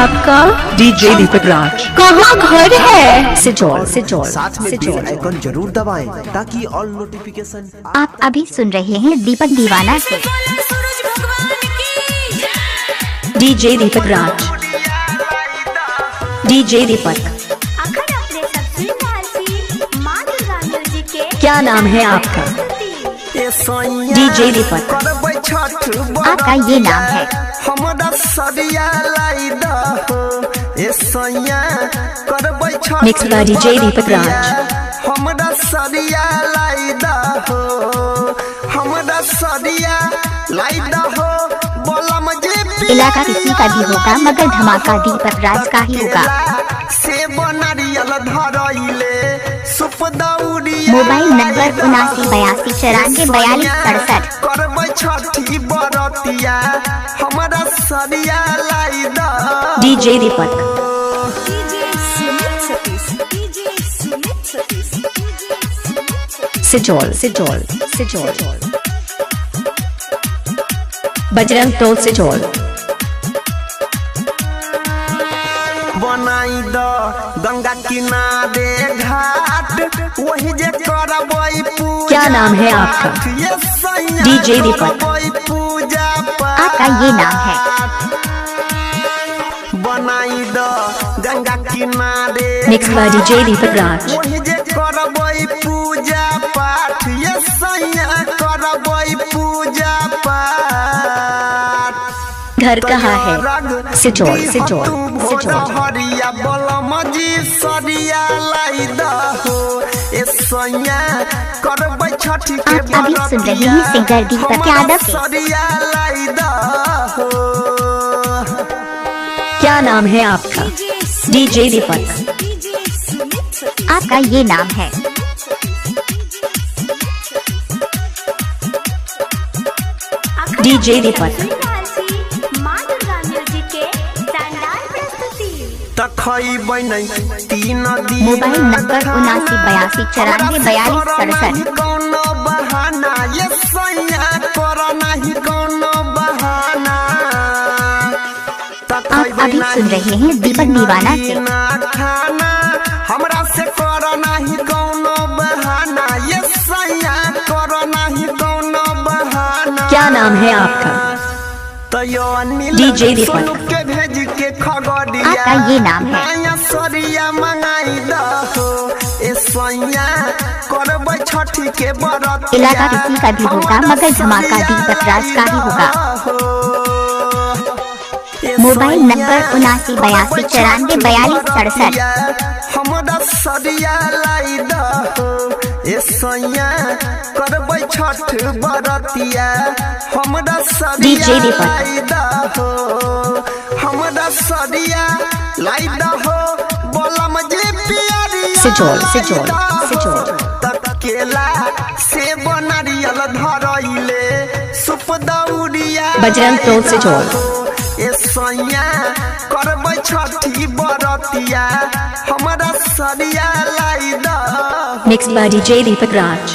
आपका? डीजे दीपक राज। कहाँ घर है? सिजौल सिजौल साथ में बेल सिजौल। आइकन जरूर दबाएं ताकि ऑल नोटिफिकेशन आप अभी सुन रहे हैं दीपक दीवाना से। डीजे दीपक राज, डीजे दीपक। अखन अपने सब सुनि रहल छी माँ दुर्गा म्यूजिक के। क्या नाम है आपका? डीजे दीपक। आपका ये नाम है। हमरा सरिया लाई दहो ए सैया, करबै Chhath Mixed by DJ Deepak Raj. हमरा सरिया लाई दहो, हमरा सरिया लाई दहो बोलम जे इलाका किसी का भी होगा मगर धमाका दीपक राज का ही होगा। से नारियल धरैले सुप दौड़िया। Mobile number 7982944267। करबै छठी बरतिया, हमरा सरिया लाई दहो। डीजे दीपक। सिजौल सिजौल सिजौल, बजरंग टोल सिजौल। बनाई द गंगा किनारे घाट, वही जे करबै पूजा। क्या नाम है आपका? ये सैया, डीजे दीपक। करबै पूजा पाठ। आपका ये नाम है। बनाई द गंगा किनारे Mixed by DJ Deepak Raj. वही जे करबै पूजा पाठ, ये सैया, करबै पूजा पाठ। घर कहाँ है? सिजौल सिजौल सिजौल। हरिया बलम जी सरिया लाई दहो ए सैया, करबै छठी के आप अभी सुन रहे हैं सिंगर दीपक यादव से। सरिया लाई दहो। क्या नाम है आपका? डीजे दीपक। आपका ये नाम है। अखन डीजे अपने सब दीपक। सुनि रहल छी माँ दुर्गा म्यूजिक के शानदार प्रस्तुति। त खइबै नै तीन दिन। Mobile number 7982944267। कोनो बहाना ये सैया, कर नाही कोनो बहाना। त आप खइबै अभी सुन रहे हैं दीपक दीवाना से। ना खाना, हमरा से कर नाही कोनो बहाना ये सैया, कर नाही कोनो बहाना। क्या नाम है आपका? तयो अनिल डीजे दीपक। सोनू के भेज के खगड़िया। आपका ये नाम है। नया सरिया मंगाई दहो ए सैया, करबै छठी के बरतिया। इलाका किसी का भी होगा, मगर धमाका दीपक राज का ही होगा। Mobile number 7982944267। हमरा सरिया लाई दहो ए सैया, करबै छठ बरतिया, हमरा सरिया डीजे दीपक। लाई दहो, हमरा सरिया लाई दहो बोलम जे पियरिया। सिजौल सिजौल सिजौल। तकेला से नारियल धरैले सुप दौड़िया। बजरंग टोल सिजौल। ए सैया, करबै छठी बरतिया, हमरा सरिया लाई दहो। Mixed by DJ Deepak Raj.